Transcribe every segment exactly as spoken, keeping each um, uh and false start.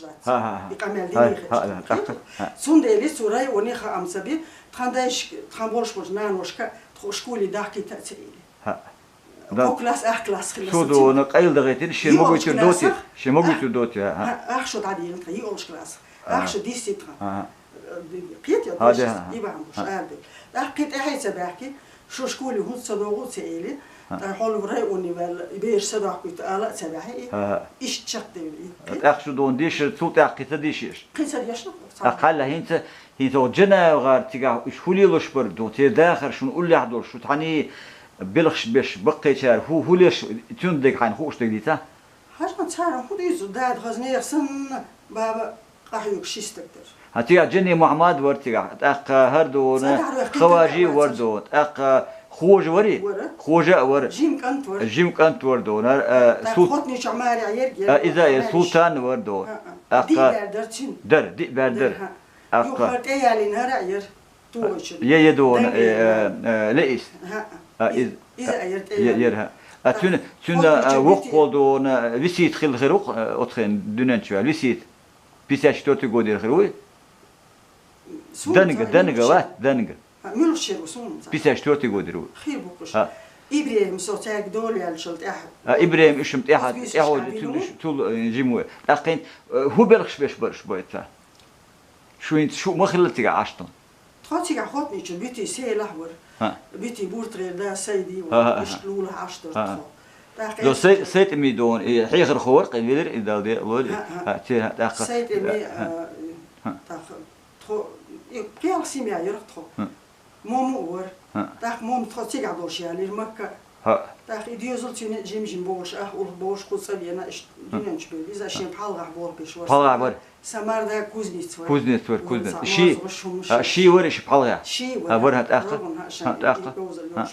ХӀа, хӀа, хӀа. И къамел динехь. ХӀа, хӀа, хӀа, хӀа. Цундела цу районе хаам ца би, тхан дайшка, тхан болуш болчу наношка тхо школе дахкийта а ца ийли. ХӀа. Да. Кхо класс, ах класс хилла. Цу со дона къайла дахийтина, шен могуьйтур доти, шен могуьйтур доти, хӀа, хӀа. Ах шо дӀадийна тхан, йиъолчу класс. Ах шо диссийта тхан. ХӀа. Кхета я, хӀа, дешас, да, и бахьана буш, хӀа, аьлла. ТӀаккха кхин тӀаьхьа ца баьхки, шу школе хӀунда ца догӀу ца эли, хӀа, тӀаккха хьолув районе ваьлла, и бераш ца дохкуьйту ала а ца баьхьи, и, хӀа, хӀа, иштта чекхдевлла и. ТӀаккха шу дона дешар, цул тӀаьхьа кхин ца деши аша? Кхин ца дешна. ТӀаккха хьалла хӀинца, хӀинца оха Джанаев гӀар цигахь уьш хӀун лелош бара ду, церан дахар шуна уллехь долуш, шу тхьаний белхаш беш баккхийчара хӀу-, хӀун леш, цуьнан дерг хьайна хууш дерг дийца? Хьажа, цара хӀун дийцу, дада хаза нехан санна, баба къахьоьгуш ши стаг дара. ХӀа, цигахь Джани Мухьаммад вара цигахь, тӀаккха хӀара дона, цӀа дӀа а вехкина Хаважи вара дона, тӀаккха Хожа вари? Вара. Хожа а вара. Жим кӀант вара. Жим кӀант вара дона. А, тӀаккха Сул-, Хотничу Маре ерг а, иза а, Султан вара дона. ХӀа, хӀа. ТӀаккха диъ бер дара цуьнан. Дара, диъ бер дара. ХӀа. ТӀаккха юха хӀара тӀеялийна хӀара а яра. Тугачу. Е, е дона, Данге, э, э, Леис. ХӀа. А, из, иза а яра тӀе яра, яра, хӀа. А, цуьнан, цуьнан, а, воккхал дона, Висит хилла хир ву, э, оцу хенахь дуьнен чу ваьлла, Висит. Пятьдесят четвёртый годера хир вуй? Данга, Данга, ва, Данга. ХӀа, муьлхачу шера ву суна ца. Пятьдесят четвёртый годера ву. Хир бу кхуш. ХӀа. ИбрахӀим со цаьрга дола яьллачул тӀаьхьа. А, ИбрахӀим уьш-м тӀаьхьа, тӀаьхьа цул, э, жима ву. ТӀаккха хӀинца, э, хӀун белхаш беш бара шу бойца? Шу хӀинца шу ма хилла цигахь Ӏаш тхуна? Тхо цигахь Хотничу, Бити Селахь вара. ХӀа. Бити Буртагера да Сайди вара. ХӀа, хӀа, хӀа. Ишкъа лулахь Ӏаш дара тхо. ТӀаккха Сайтами дона, и хьехархо вара, кхин велира и Дала декъалойла. ХӀа, хӀа. ХӀа, церан тӀаккха. Сайтами, хӀа, а, хӀа. ТӀаккха тхо, и пхи-ялх семья яра тхо. ХӀа. Мому а вара. ХӀа. ТӀаккха Мому тхо цигахь долуш ялийра Макка. ХӀа. ТӀаккха и доьзал цуьнан жим-жим болуш, ах, улх болуш, кхуза цӀа вена, иштта дуьнен чу бевлла. Иза шен пхьалгӀахь болх беш вара. ПхьалгӀахь вара. Самарда кузнец вара. Кузнец вара, кузнец. Ши, а, ши вара иши пхьалгӀа? Ши вара. А, вара, хӀа, тӀаккха? ХӀа, тӀаккха? ХӀа.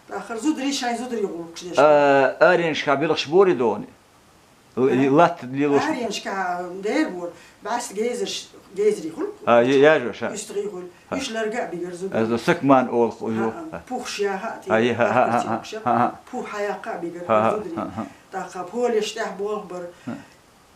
ТӀаккха зударий шайн зударий гӀуллакхаш деш. А, аренашкахь белхаш бора дона? Латта лелош. Аренашкахь дера бора. БӀаьста гейзерш, гейзерий хуьлу. А, е-, яжош, а. УьстагӀий хуьлу. Уьш ларга а бигара зударий. Сакман олу ю. Пухш яха а тӀе. Пух хьаяккха а бигара зударий. ТӀаккха полеш тӀехь болх бара.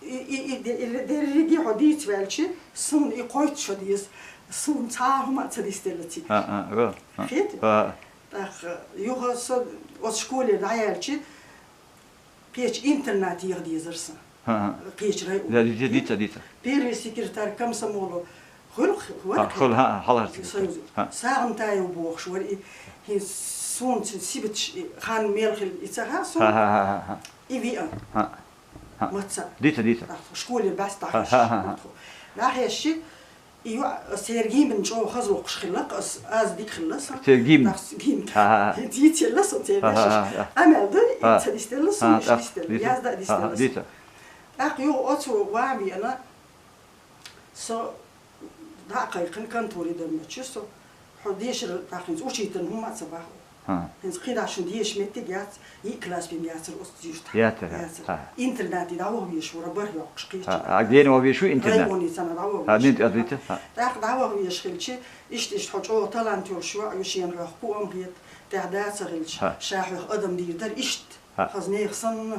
И, и, и де-, и дерриге хьо дийца ваьлча, суна и кхойтта шо деза, суна цхьа а хӀума а ца дисделла цига. ХӀа, хӀа, хӀа. Хета? ХӀа. ТӀаккха юха со оцу школера дӀаяьлча, кхечу интернате яха дезара сан. ХӀа, хӀа. Кхечу районе. Да, дица, дица, дица. Первый секретарь комсомола хуьлу, хуьлу, хӀа, хӀа, хьалхара секретарь. Союза. ХӀа. Сагъамтаев бохуш вара и, хӀинца суна цуьнан сибаташ, и хан мел хилла и ца хаьа суна. ХӀа, хӀа, хӀа, хӀа, хӀа. И виъа. ХӀа. ХӀа. Маца. Дита, дита. ТӀаккха школе бац дӀахьош. ХӀа, хӀа, хӀа, хӀа. ДӀахьоьшчи, и йоӀ, церан гимн чӀогӀа хаза воккхуш хилла, ас, аз дика хилла сан. Церан гимн? ТӀаккха гимн. ХӀа, хӀа, хӀа. Дийцелла сан церан дешаш. ХӀа, хӀа, хӀа. Къамел ду, хӀа, ца дисделла сан, хӀа, иштта дисделла. Дита. Язда а дисделла сан. ХӀа, хӀа, дита. ТӀаккха юха оцу ван веана, со дӀа а кхайкхина, конторе дан мачу со, хьо дешар тӀаккха хӀинца учительна хӀума а ца баху. ХӀа. ХӀинца кхидӀа шун деша меттиг яц, йиъ класс бен яцара оцу зуьртахь. Яцара, яцара. ХӀа. Интернате дӀаваха везаш вара бархӀ йоккхуш кхеча. ХӀа, а гена ваха везаш ву интернат? Районе цхьана дӀаваха везаш. ХӀа, дин тӀе дита? ХӀа. ТӀаккха дӀаваха везаш хилча, иштта, иштта хьо чӀогӀа талант йолуш йоӀ ю, шена хьох кхоам хета, тӀехь дацахь хилча, ша хьох адам дийр дара, иштта. ХӀа. Хаза нехан санна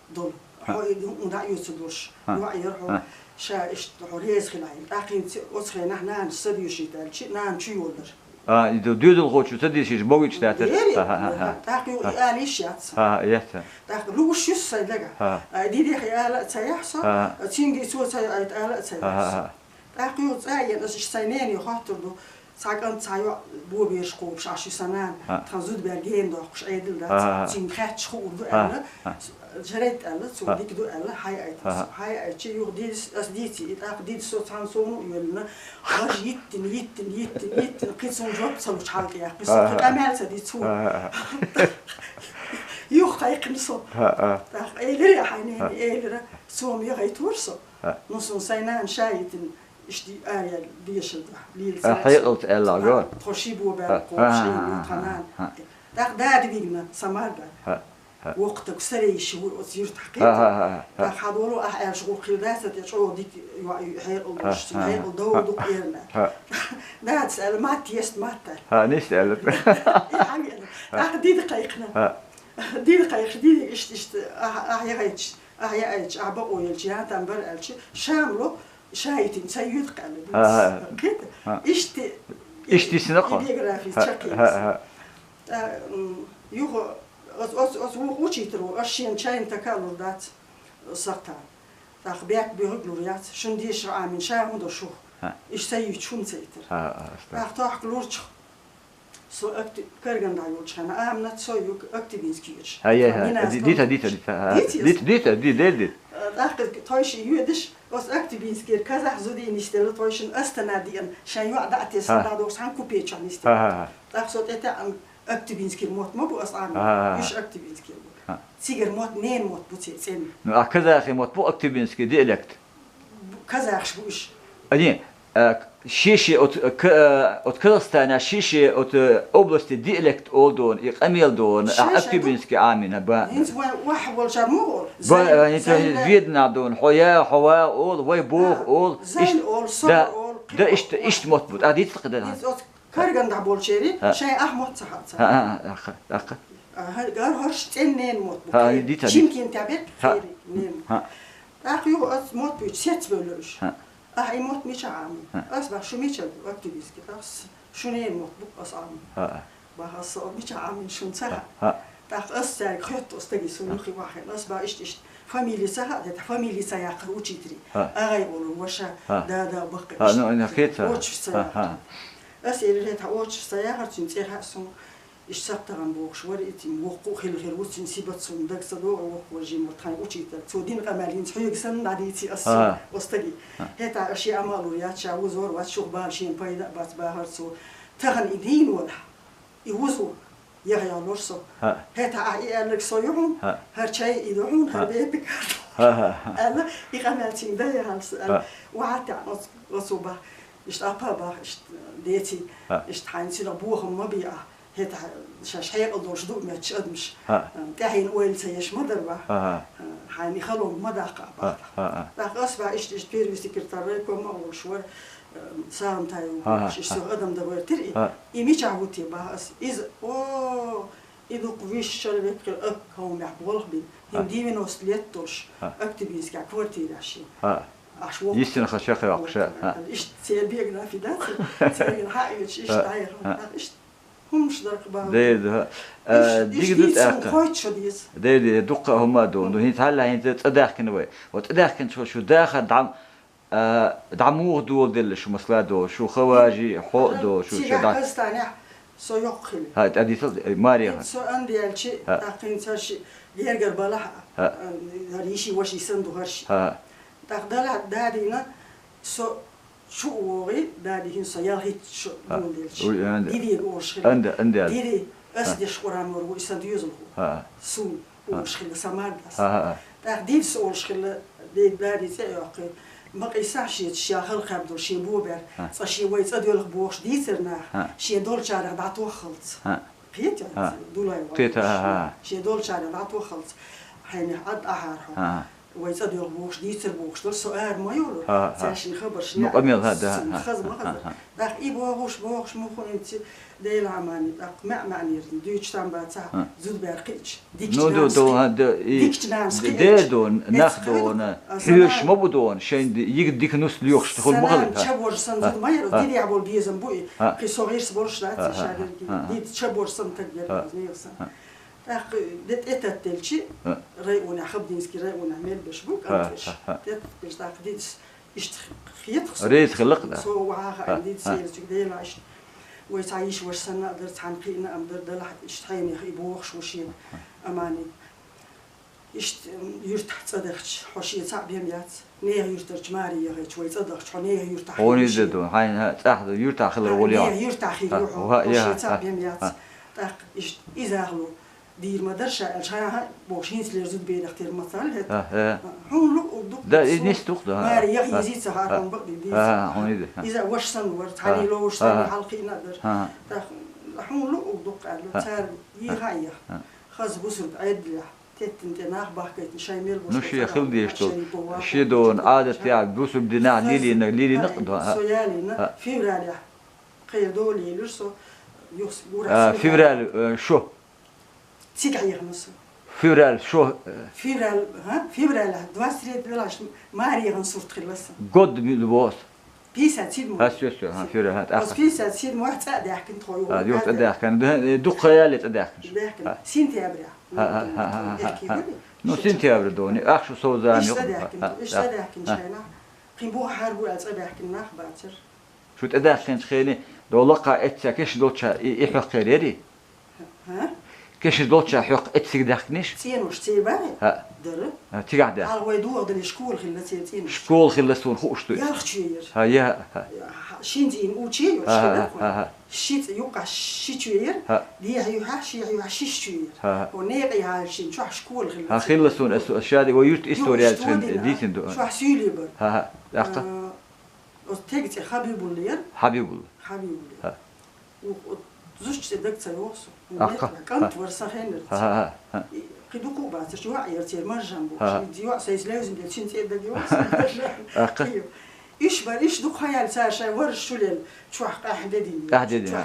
долу. ХӀа. Хьо и хӀума дӀа а оьцур долуш, хӀа, йоӀ яра хьо, хӀа, ша иштта хьо реза хилахь. ТӀаккха хӀинца оцу хенахь нанас са доьшийта аьлча, нана чу йоллара. А, и ду-, доьзалхочо ца дийшича, богуьйтуш дацара? Дера. ХӀа, хӀа, хӀа, хӀа. ТӀаккха юха и ала йиш яц. ХӀа, хӀа, яц. ТӀаккха лууш ю сан дагахь. ХӀа. А, дидехь и ала а ца яхь со, хӀа, цуьнга и цо ца айта ала а ца яхь со. ХӀа, хӀа, хӀа. ТӀаккха юха цӀа а еана, аса иштта сайн нене хоттур ду. Цхьа кӀант, цхьа йоӀ бобераш кхобуш Ӏаш ю сан нана, тхан зуда бер гена дохкуш Ӏедал дац, цуьнга хаьтташ хуур ду аьлла, жарайт аьлла, цо дика ду аьлла, хьай айта аса. Хьай айча юха дидас, ас дийци, и тӀаккха дидас со цхьана совна а йоьллина, гӀаж йиттина, йиттина, йиттина, йиттина, кхин цунна жоп ца лучу хьалкъе яккхи со, кхин къамел ца дицу. Юха кхайкхина со. ТӀаккха элира хьайн нене, элира, цо ма яхайтора со. Ну, суна сайн нана ша йитина. Иштта араяьлла дешар ду, лела ца хьекъалца аьлла, а, го? Тхо ши бо баьлла кхочуш, а, а, а, тхан нана. ТӀаккха дада вигна, Самарда. Воккха таг сарайш ву оцу юьртахь кхета. ТӀаккха хьан долу ахь аьллаш гӀуллакх хир дац, тӀе чӀогӀа дика йоӀ ю, хьекъал долуш, цуьнан хьекъал дов ду-кх эрна. Дадас аьлла, матта еста, матта аьлла. Нисса аьлла. И хьан веана. ТӀаккха дида кхайкхина. Дида кхайкхаш, дида иштта, иштта, ахь, ахь яхайча. Ахьа яа аьлча, ахьа бакъо елча, янтам бар аьлча, ша ма ло, ша йитина ца йоьду кхаьлла. ХӀа, хӀа. Кхета? ХӀа. Иштта, иштта йисина и кхо биография ХӀа, чаккхе хӀа, йисина. ХӀа. ТӀа, м, юха, оц, оц, оц вукху учитель ву, аш шен чайна така лур дац сакхтана. ТӀаккха бепиг бегӀиг лур яц, шун дешара Ӏамийна ша хӀун до шух. ХӀа. Иштта ца йойтуш хӀума ца йитар. ХӀа, хӀа, ста. ТӀаккха тохка лурчух. Со акти-, Карганда йолчу хенахь, Аминат со юг Актюбинский йоьдуш. Ай, ай, ай, Минас ди-, дита, дита, дита, ха, ха. Диций Дита, ас? Дита, ди, ди, ди. Э, тӀаккха тхойшиъ йоьдуш, ас Актюбинскийра казах зуда нисделла тхойшинна Астана диъна, шайн йоӀ дӀа а тесна, Ха. дӀадохуш цхьана купе чохь нисделла. Ха, ха, ха. ТӀаккха со тӀетаьӀна Актюбинскийра мотт ма бу ас Ӏамийна. Ха, ха, ха. Уьш Актюбинскийра бу. Ха. Цигара мотт, ненан мотт бу церан цӀена. Ну, а казахи мотт бу Актюбинский диалект? Бу-, казахаш бу уьш. Ани, а, ши-ши от, к-, а, от Казахстана ши-ши от, э, области диалект олу дона, и къамел дона, Ши-ши а Актюбинский Ӏамийна ба. ХӀинца вай охьа волчара муха олу? Ба, Зайн, а, хӀинца Зайн. Веданахь дона, хьо я, хьо ва олу, вай боху А, олу. Зайн Ишт-, олу, Сора да, олу, да, Кхин иштта, олу. Иштта мотт бу. А, дицлакха да. ХӀинца оцу Каргандахь болчерий, Ха. шайн ахь мотт ца хаьа ца. Ха, ха, ха, ха, ха. Аха, гар хӀорш цӀена ненан мотт бу. Ха, Кхин. дита, дита. Чимкин тӀе беккхий Ха. Кхин ненан. Ха. ТӀаккха юха ас мотт буьйцу сецбевлла уьш. Ха. Ахьа и мотт мичахь Ӏамийна? Ха. Ас бах, шу мичахь бу Актюбинский? ТӀаккха с-, шу ненан мотт бу ас Ӏамийна. Ха, ха. Бах, ас со мичахь Ӏамийна шуна ца Ха, хаьа. ха. ТӀаккха ас цаьрга хоьтту, ас стаге суна Ха. юххе вахьийна. Ас бах, иштта, иштта. Фамили ца хаьа, тӀе фамили ца яьккхира учителий. Ха. Агай олу ваша, Ха. да, да, баккха Ха, иштта. ну, ина хета. Отчество ца Ха, яьккхира. ха. Ас элира, хета отчество ца яхара, цуьнан цӀе хаьа суна. Иштта сакхтагӀам бохуш вара, и цуьнан воккха а хила хир ву, цуьнан сибат суна дага ца догӀу, воккха вара жимма тхан учитель. Цо дина къамел хӀинца хьоьга санна дӀадийци ас Ха. суна, ас стаге. Ха. ХӀета аш шен амал лур яц, ша вузор вац, шух бала шен пайда а бац, бахара цо. Тахана и дийна валахь, и вузо, яха яллор со. Ха. ХӀета ахь и аьлларг со ю хьуна, Ха. хӀара чай и ду хьуна, хӀара Ха. бепиг хӀара. Ха, ха, ха. Аьлла, и къамел цуьнга дан яхьалса, аьлла, Ха. вахьа а таьӀна оцу, оцу бах. Иштта апа бах, иштта деций, Ха. иштта хьайна цуьнах бохам ма бе ахь. ХӀета шаьш хьекъал долуш ду моьттуш адамаш. Ха. ТӀаьхьенна ойла ца еш ма дара бах. Ха, ха. Хьайна и халонга ма даккха Ха, бах. ха, ха. ТӀаккха ас бах иштта, иштта первый секретарь райкома а волуш вара, Сагамтаев Ха, ха, волуш, иштта ха. со адам дан вара тира и. Ха. И мичахь ву те бах ас? Иза, о, и дукха вуьйш человек хир акка хӀуманехь болх бина. ХӀин Ха. девяносто лет долуш, Ха. Актюбинскехь квартирехь шен. Ха. Аш воккха. Йистина хан шаха йоккхуш, а? Иштта церан биографи дац, церан хьаоьцуш, иштта Ха, дӀаяхана. ха. Иштта хӀумаш дара бахьана. Дера ду, ха. Иштта, А, иштта дига ду дийца тӀаккха. Хьойт шо деза. Дера, дера, дуккха а хӀума ду. Ну, хӀинца хьалла хӀинца цӀа даьхкина вай. Вот цӀа даьхкинчу шу дахар дӀа, а, дӀа муха дола делла шу масала до, шу хаважи, хьо до, шу Цигахь ша дӀа. Казахстанехь со йоккха хилла. Ха, тӀадисал, э, Мария. ХӀинца со Анде яьлчи, Ха. тӀаккха хӀинца ши гергара балахь, Ха. а, хӀара йиши ваши санна ду хӀорш. Ха. ТӀаккха далахь дадийна со чу а вогӀий, дади хӀинца со ялхитта шу Ха. гулделча. Уй, Анде. Дидига олуш хилла. Анде, Анде. Диди, ас Ха. деш Къуръан вара ву, и сан доьзал ву. Ха. Суна Ха. олуш хилла, сан мардас. Ха, ха, ха. ТӀаккха диди со олуш хилла, де-, дади цӀе а йоккхий. Ма къийса шеца ша хала кхаьбдолу шен бобер, Ха. цкъа шен вай цӀа доьлху бохуш дийцар нах, Ха. шен долчарах дӀатоххалц. Ха. Кхета, Ха. дулай Кхета, вай ха, ха. шен долчарах дӀатоххалц. Хьенех Ӏад ахьара хьо. Ха. Вай цӀа доьлху бохуш, дийцар бохуш долу, со ара ма йолура. Ха, ха. Цаьршинна хабарш Ну, неӀ къамел, ха, да, сан ха, хаза ха, ма ха, хаза. ха. ТӀаккха и бохуш, бохуш, мухуьнци Дела Ӏамани, тӀаккха маьӀ-маьӀнера дуьйцуш там бацахь, Ха. зудбаьр кхиъча. Дикачу Ну, ду, нанас ду, кхиъча. ха, ду, и Дикачу нанас де-, кхиъча. де дона, Эцу нах кхиъча. дона, А, сан хьоьжуш нана ма бу дона, шайн ди-, йига дика нус лоьхуш хӀума ма хала, Сан нана ха. чабожа сан Ха. зуда ма яра, Ха. дидехь болу безам бу и. Ха. Кхин со гӀирс болуш дац, Ха, ша ха, дерг. ха, ха. Дида чабожа сан таг яра, Ха. иза нега сан. Ха. ТӀаккха де тӀетаттелчи Ха. районехь, Хабдинский районехь мел беш бу Ха, кӀанташ. ха, ха. ТӀетаттелчи тӀаккха дидас иштта хетах со. Реза хилла-кх, да. Со вахьа хаьа, Ха, дидас ха. элчиг Дела иштта. Вай цхьа йиш ваша санна а дара, цхьаьна кхиъна а ма дара, далахь иштта хьенех и бохуш ву шен Ха. амани. Иштта, м, юьртахь цӀа дахча, хьо шен цхьаъ бен яц. Нехан юьртарчу маре яхайча, вай цӀа дахча, хьо нехан юьртахь Хьуна хила иза шен. ду, хьайна цӀахь ду, юьртахь хилар Ха, волу яхар. нехан юьртахь хила Ха, ю хьо, ва, шен я, цхьаъ ха, бен яц. ха. ТӀаккха иштта иза ахлу дийр ма дара ша аьлча, хьан-хьан бохуш, хӀинцалера зудберах тера мацалла хӀета. Ха, ха. Хьуна луъург ду-кх Да, иза. Нис ду-кх, да, ха. Маре яха Ха. изица хьархун Ха. бакъдий Ха, дийца. ха, хьуна иза. Ха. Иза ваша санна вара, Ха. цхьаьний ловуш, Ха, цхьаьний ха. хьалкхиъна а дара. Ха, ха. ТӀаккха хьуна луъург ду-кх аьлла, Ха. цара Ха. еха а еха. Ха. Хаза бусург Ӏедалехь, теттина тӀе нах бахкайтина, шайн мел бу Ну, шайн шен цара хила дезаш долу, шайн бу ваха шен долу чу Ӏадат чу яхь, бусург динахь Хаза лелийна, лелийна-кх, дай, да, ха. со ялийна, Ха. февралехь. Кхера долу лелира со, юхс гура А, февраль, э, шо. Цига хьехна со. Февраль, шо, э, Февраль, ха? Февраль, двадцать третье делаш маре гӀан сурт хилла сан. Год мила воас. Пятьдесят седьмой. Ха, всё, всё, ха, февраль, ха, тӀаккха. Оцу пятьдесят седьмой цӀа а даьхкина тхо юха. Ха, юха цӀа даьхкина. Ду-, дукха ял е цӀа даьхкина. Даьхкина. Ха. Сентября. Ха, ха, ха, ха, ха, ха. Ну, сентябрь дони, ах шу совза. Иш цӀа даьхкина, ха, иш цӀа даьхкина шайна. Кхин буха хьарбу аьлла цӀа даьхкина нах бацар. Шу тӀедаьккхинчу хене, долакха эцца кешна долча и, и хьокхер яри? ХӀа? Кешна долча хьокх эцца цига даьккхиниш? ЦӀенош церан бара? ХӀа. Дара. ХӀа, цигахь даьккхина. Хьалха вай догӀу дале школа хилла церан цӀенош. Школа хилла суна хууш ду. Ялх чу яра. ХӀа, я, хӀа. Шин цӀийна у чу йош хилла. ХӀа, хӀа, хӀа. Ши цӀе юккъахь ши чу яра. ХӀа. Дехьа юьхьа, ши юьхьа шиш чу яра. ХӀа, хӀа. О, некъа яхьа шин чохь школа хилла. ХӀа, хилла суна, ас, ас шади, вай юрт история чу дийцина ду. Чохь суьйле бара. ХӀа, хӀа. Яккха? Э, Оцу тега цӀе Хабибулла яра. Хабибулла. Хабибулла яра. ХӀа. Ух, оцу зудчун цӀе дага ца йогӀу со. Аккха. КӀант вара сан хеннара. ХӀа, хӀа, хӀа. И, кхин дукха а бацаш, йоӀ яра церан Маржан бохуш. ХӀа, хӀа. И йоӀ сайца левзина делча, цуьнан цӀе дага йогӀу сан. Аккха. Уьш бара, уьш дукха хан яьлла цара шайн вараш чу лелла, чохь къаьхьа де дина. Къаьхьа де дина.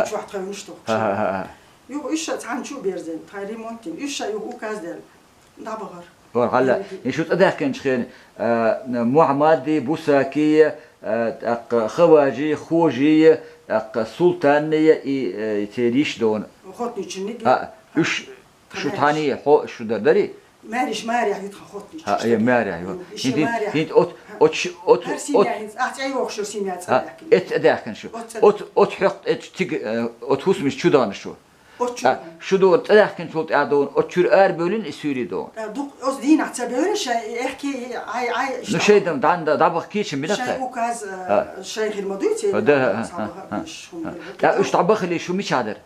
Чохь тхевнаш тохуш. ХӀа, хӀа, хӀа, хӀа. Юха уьш ша цхьаьна чу а берзийна, тхайн ремонт дина. Уьш ша юха указ даьлла. ДӀабахара. Вон хьалла, и шу тӀедаьккхинчу хене, а, Мухьаммади, Бусаки, а, тӀаккха Хаважи, Хожи, тӀаккха Султани, и, э, церан йиш дона. Хотничуниг. А, уьш шу тхьани, хьо шу дар дари? Мариш, марехь ю тхан Хотничу. ХӀа, э, марехь ю. Иши хӀинт, марехь. ХӀинт от, от ш-, от, хӀара симя от. ХӀинца ахь цӀе йохуш йолу симя цӀа даьккхина. Эцца даьккхина шу. От ца. От, от хьокх, эцца цига, э, от хӀусамаш чу дона шу. Оцу чуьра. А, шу дона, тӀедаьккхинчул тӀаьхьа дона, оцу чуьра арабевлина и суьйре дона. А, дукха оцу дийнахь ца бевлира шайн, э, эхке, ай, ай, иштта. Ну, шайн дам, дан, да, дӀабаха кийча мила цара. Шайн указ, э, шайн хир ма дуй, церан. А, да, а, а, а, а. ТӀаккха уьш дӀабахале шу мичахь дара?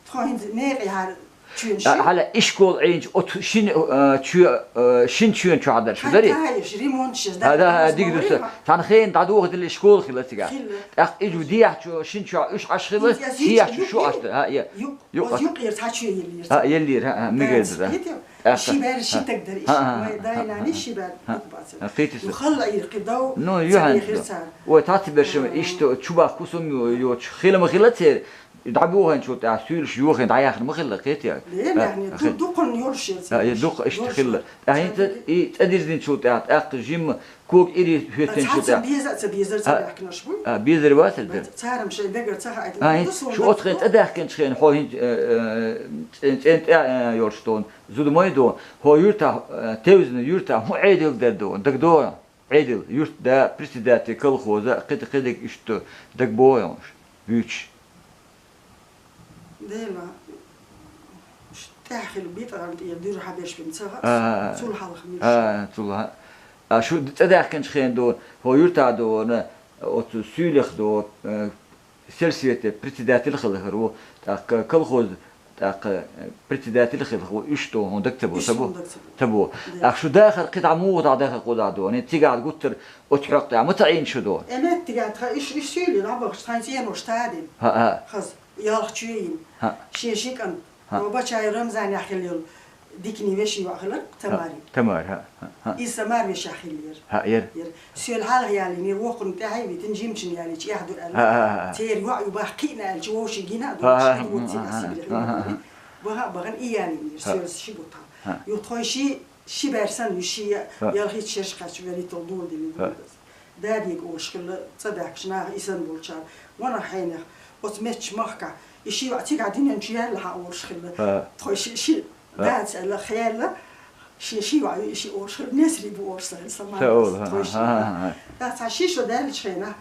Тхо хӀинца некъа яхьара чуьра ши. А, хьала, и школа Ӏийначу оцу шин, э, чоь-, э, шин чоьна чохь дара шу дарий? Хьан таеш, ремонт шеш, а, да, да, а, дика ду сан. Цхьана хенахь дӀадохаделла и школа хилла цигахь. Хилла. ТӀаккха и жу дехьа чу шин чохь уьш Ӏаш хилла, хӀинца я сиха чу шу Ӏаш дара. А, я. Юкъ, юкъ. Оцу юкъера цхьа чу еллера. А, еллера, а, а, мигар дара. Кхетий? Ши бер, ши таг дара иштта. Май дайнани ши бер дукха бацара. А, кхетий сан. Халла ирхи дов. Ну, юхьанца. Ой, тац берш иштта чубах кусум ю, йоцу хила ма хилла церан. ДӀабоханчул тӀаьхьа суьйлаш юххе дӀаяхна ма хилла, кхетий? Ле, а, яхьни, а, ду-, дукханна йолуш яра церан. А, я дукха иштта хилла. ТӀаккха хӀинца и цӀа дирзинчул тӀаьхьа, тӀаккха жимма кога ири хӀоьттинчул тӀаьхьа. Цхьацца беза а ца безара ца баьхкинарш буй? А, безар вацара дара. Царам шайн дагара ца хаийтина. А, хӀинца шу оцу хенахь тӀедаьккхинчу хенахь, хьо хӀинца, э, э, цӀен-, цӀен тӀе, э, йолуш дона, зуда май дона, хьо юьртахь, э, Тевзана юьртахь хӀун Ӏедал дер дона, дагадогӀу? Ӏедал, юьртда, председатель колхоза, кхидӀа, кхидӀа иштта дагабогӀу хьуна, вуьйцуш. Дела, тӀаьхьа хила битӀарна тӀера дуьра хьаберш бен ца хаьа, а, а, а, цул хьалха мила. А, а, цул хьа-, а, шу цӀа даьккхинчу хенахь дона, хьо юьртахь дона, оцу суьйлех дона, э, сельсовете председатель хилла хир ву, тӀаккха колхоз, тӀаккха, э, председатель хилла хир ву, уьш дона, хьуна дага ца бо, ца бо? Уьш хьуна дага ца бо. Ца бо. Да. ТӀаккха шу дахар кхидӀа муха дӀа дахар кху дӀа дона, цигахь гуттар оцу хьокъехь ма ца Ӏийна шу дона. Э, меттигахь тхан уьш, уьш суьйлий дӀабахаш, тхан цӀенош тадина. ХӀа, хӀа. Хаза, ялх чу йина. ХӀа. Шен ши кӀант. ХӀа. Бачаев Рамзанехь хилла йолу диканийн вешин йоӀ хилар, Тамари. ХӀа, Тамари, хӀа, хӀа, хӀа. Иза сан мар вешахь хилла яра. ХӀа, яра. Яра. Соьла хьалха ялийна, вокхунна тӀаьхьа а витина, жимачунна ялийча эхь ду аьлла. ХӀа, хӀа, хӀа, хӀа. Церан йоӀ ю бах кхиъна аьлча, вовшийн гина а долуш, хӀа, хӀа, хӀа, хӀа, хӀа, хӀа, хӀа. Баха а бахана, и ялийна яра, хӀа. Соьлас ши бу тхан. ХӀа. Юха тхойши ши бер санна, уьш ши я-, хӀа. Ялхитта шераш кхаьчча, велитал доладелла ду иза. Дадига олуш хилла, цӀа даьхкачу наха и санна болчара. Ванах хьенех, оцу меттачу махкахь, и ши йоӀ цигахь дуьнен чу яьлла хьан олуш хилла. ХӀа. Тхойши ши, хӀа. Дац аьлла, хьаьлла, шен ши йоӀ ю и ши олуш хилла, Несри бу олуш сан хилла, сан мамас, тхойши. ХӀа, хӀа, хӀа. ТӀаккха цхьа ши шо даьллачу хенахь,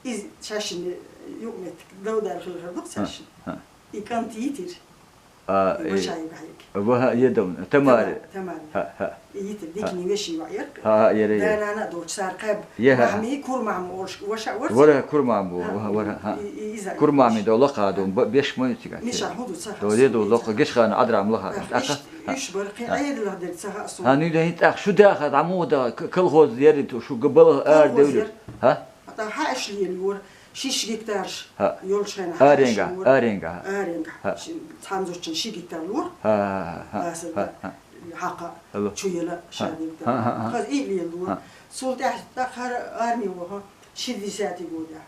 иза шаьшшинна юкъаметтиг дов даьлла хилла хир ду-кх цаьршинна. ХӀа, хӀа. И кӀант йитира. А, и Бачаевгахь йига. Ва, хӀа, едам, Тамари. Тама-, Тамари. ХӀа, хӀа. И йитира, диканийн вешин йоӀ яра. ХӀа, хӀа, яра, яра. Да-нана а доцуш, цара кхаьб. Я, хӀа, хӀа. Махьми, Курмахьма олуш, ваша а вара цара? Вара, Курмахьма бу, хӀа, вара, хӀа. И, и, иза Курмахьми йиша. До лакха дон, б-, беш ма ю цигахь. Миша хӀун ду ца хаьа. До, е до лакха, гешхана Ӏадрам лаха. Ах, тӀаккха, иш, хӀа. Иш бара, кхин Ӏедалах дерг ца хаьа суна. ХӀа, ну, да, хӀинца тӀаккха шу даха дӀа муха даха, к-, колхоз яри, шу г-, балха ара девлира. ХӀа? ХӀаъ, хьаьш лелайора, шишша гектараш йолчу хенахь. ХӀаъ. Аренгахь, хьаьш лелайора. Аренгахь, хӀаъ. Аренга. ХӀаъ. Ши-, цхьана зудчун ши гектар лора. ХӀаъ, хӀаъ, хӀаъ, хӀаъ, хӀаъ. Басарда хьакха чу яла шадерг. ХӀаъ, хӀаъ, хӀаъ. Хаза и лелайора. ХӀаъ. Цул тӀаьхьа тӀаккха хӀара арми ваха, шестидесятый годехь.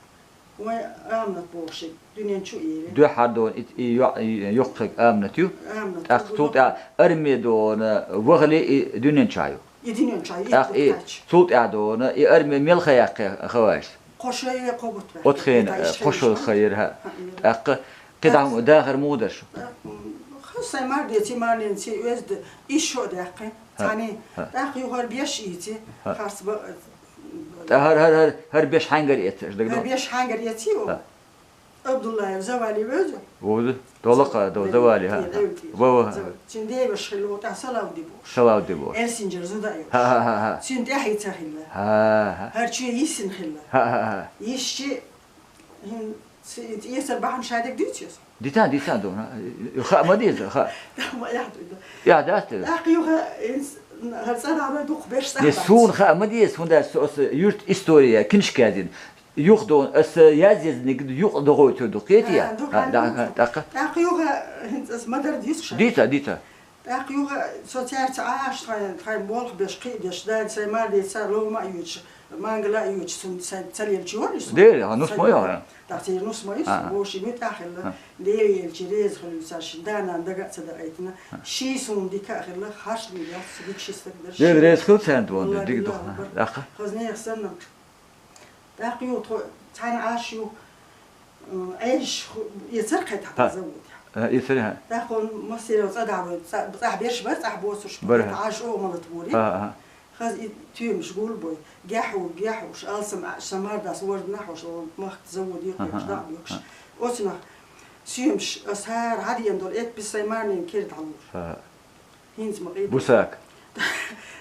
Вай Аминат бохуш, дуьнен чу ийри. Дуьххьара дона и, и йо-, и йоккхаг Аминат ю. Аминат. ТӀаккха цул тӀаьхьа арме дона вахале и дуьнен чу ю. И дуьнен чу ю, и тӀаккха и кхача. Цул тӀаьхьа дона и арме мел ха яьккхи хаваш. Кхо шо е кхо бутт ваьхки. Оцхена, э, кхо шо ха йира, хӀа. ХӀа, йира. ТӀаккха кхидӀа дахар муха дара шу? М, ха, сайн мар деци, марненци оьзда иш шо а даьккхи. ХӀа, цхьани. ХӀа. ТӀаккха юхара беш ийци, хӀа. Харц ба-, ТӀа хӀар, хӀар, хӀар, хӀар беш хьаьнгара эцаш, дага хӀар ду? Беш хьаьнгара эци, о? ХӀа. Абдуллаев Завали веза? Веза. Долакха, до, Завали, хӀа. Ва, ва, хӀа. Цин деваш хилла, тӀа салав ди бош. Салав ди бош. Элсинджер зуда йош. ХӀа, хӀа, хӀа, хӀа. Цин тӀехь йица хилла. ХӀа, хӀа. ХӀар чу йисин хилла. ХӀа, хӀа, хӀа. Йисчи, хин, ци-, ци-, есар бахьан шадек дийцес? Дита, дита, дона. Ха ма деза, ха. Ма яхь дуйда. Я, да, ты. ТӀаккха юха, инс-, хӀар цӀа дӀа дух беш цӀа. Не, сун ха ма деза, фунда со, со, юрт история, киншка дин. Юха дон, аса язъязниг юкъа догӀойтур ду, кхетий? А, ду, а, да, хӀа, тӀаккха. ТӀаккха юха, хӀинца ас ма-дарра дийцу ша. Дита, дита. ТӀаккха юха со цаьрца Ӏаш, тхайн, тхайн болх беш, кхиъ деш, дада сайн мар дийца, ловма а юьтуш, мангала а юьтуш, цун сайн ца лелча йора шу? Дера, а, нус ма йора. ТӀаккха церан нус ма ю, а, вовши муьтӀахь хилла. А. Дера елча, реза хилла цар шин, да, нана дага а ца даайтина. А. Ший суна дика а хилла, харш дуьйла, ца дика ши стаг дара. Дера ши. Реза хилла царна, вон, валлахи, дика ду. Аллаху акбар. ТӀаккха. Хаза нехан санна. ТӀаккха юха тхо цхьана Ӏаш ю, м, Ӏеш ху-, эцар кхетахь заводе. А, эцар, хӀа. ТӀаккха он массеров цӀа дӀа вай, цӀа-, цӀахь берш бар, цӀахь боцурш бар, хӀа. Ӏаш оха малат бори. ХӀа, хӀа. Хаза и туьмаш гулбой. Гехьу, гехьуш, алсам Ӏаш, сан мар дас ворданахьуш, о, махка заводе, хӀа, хӀа, кхуьш, хӀа, дӀа а боькуш. ХӀа. Оцунах суьмаш, ас хӀара хьадиен долу эппис сайн марнин кира дӀалур. ХӀа. ХӀинца ма къийда. Бусак.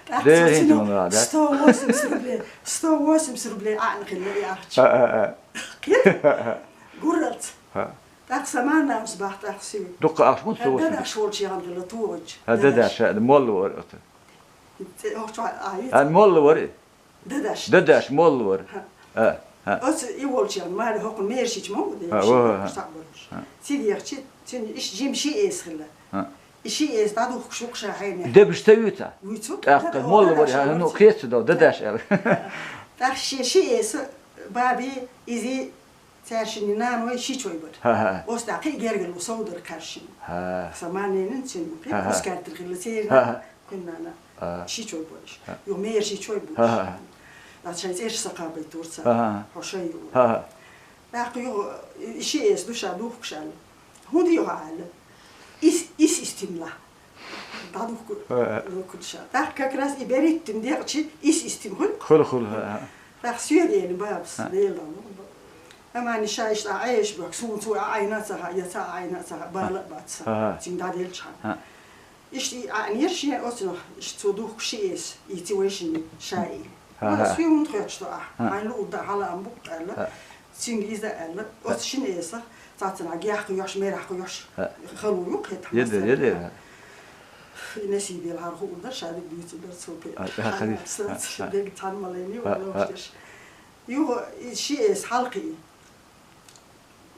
ТӀаккха дера, цо хӀинца цуьнан ма да. Сто восемьдесят рублей, сто восемьдесят рублей Ӏаьна хилла и ахча. А, а, а. Кхета? А, а. Гуралц. А. ТӀаккха сама намс бахь тӀаккха сив. Дукха ахча муьлха сто восемьдесят? Дадаш волчу яхана хилла тухучу. А, дадаш. Дадаш, а, молла вара оцу. ЦӀе охчу а, а, молла вара и? Дадаш. Дадаш, молла вара. ХӀа. А, а. Оцу и волчу ян, маре хӀокхун мершича ма ву де, а, ши ва, ва, ва. Схьа болуш. А. Цига яхчи, цуьнан иш жим ши эс хилла. А. И ши эс дӀадухкуш ву-кх ша хьенех. Дебаш ца вуьйцу? Вуьйцу. ТӀаккха дада, молла вара, дадаш хӀа, ну, волчу. Кхетца дов, дадаш аьлла. ТӀаккха ши, ши эс баби, изи, цаьршинни наной ши чой бара. ХӀа, хӀа. Оцу тӀаккха и гергарло совдар кхаьршина. ХӀа. Сан марненан цуьнан кхин, хӀа, хӀа. Ускартир хилла церан. ХӀа, хӀа. Кхин нана, а, ши чой болуш. А. Юха мера ши чой болуш. А, а, а. Нагахь шайн цӀераш ца кхабайтура цара. А, а, а. Хьо шай ю. А, а. ТӀаккха юха, и ши эс ду ша духкуш аьлла. ХӀунда юха аьлла? Ис, ис истимла. ДӀадухку-, а, а, духкуш ша. ТӀаккха как раз и бериттина декъчи ис истим хуьлу? Хуьлу, хуьлу, а, а. ТӀаккха соьга элира бабас, а, Дела дан лур бу. Амма ша иштта Ӏеш бохку, суна цо а Ӏайна а ца хаьа, я ца а Ӏайна а ца хаьа, бала а бац сан. А, а. Цуьнга дӀаделчхьана. А. Иштта и Ӏаьнера шен оцунах, иштта цо духку ши эс, и ци вайшинни ша и. ХӀа, хӀа. Ас хӀунда хоьттуш ду ахь? ХӀа. Хьайна луург дан хьала ам бу-кх аьлла. ХӀа. Цуьнга иза аьлла, хӀа, оцу шина эсах цхьаццанхьа гехь кхуьйош, мерахь кхуьйош, хӀа, хало ю-кх хӀетахь. Едира, массарна едира. И насиб елахьара хуур дара, ша дерг дуьйцур дара цо кхетахь. ХӀа, хӀа, хӀа, хӀа, хӀа. Дерг цхьана ма лайна ю, хӀа, вала хӀа. Ловш дерш. Юха и ши эс хьалкхи.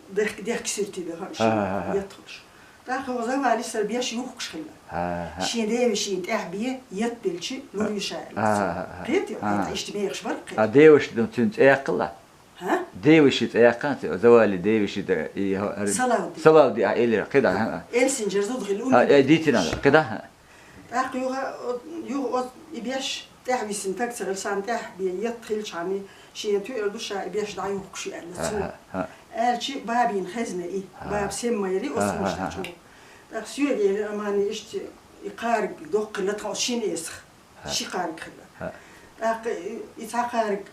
Дехк-, дехка суьртий беха, ХӀа, хӀа, хӀа, хӀа. Еттахуш. ТӀаккха хӀокху Завали сара беш юхкуш хилла. ХӀа, хӀа. Шен девашин тӀехь бен, етт белчи, лур ю ша аьлла. ХӀа, хӀа, хӀа. Кхетий, а, хӀа, иштта мехаш бара кхетий. А деваши дан цуьнан цӀе яьккхила? ХӀа? Деваши цӀе яьккхина цуьнан, Завали деваши дан, и хӀо-, хӀара Салавди. Салавди, а, элира, кхидӀа, хӀа. Элсинджер зуда хилла, а, уьйр. Э, дитина, кхидӀа, хӀа. ТӀаккха юха, о, юха оцу и беш тӀаьхьа висина таг ца хилла, сан тӀаьхьа бен етт хилчхьана, шена туьар ду ша и беш дӀаюхкуш ю аьлла цо. ХӀа, хӀа, хӀа. Аьлчи бабин хезна и, хӀа, баба сема ма яри, оцу, хӀа, хӀа, хӀа, хӀа. ТӀаккха соьга элира, амма ишти и кхариг доккхилла тхан оцу шина эсах. ХӀа. Ши кхариг хилла. ХӀа. ТӀаккха и, и цхьа кхариг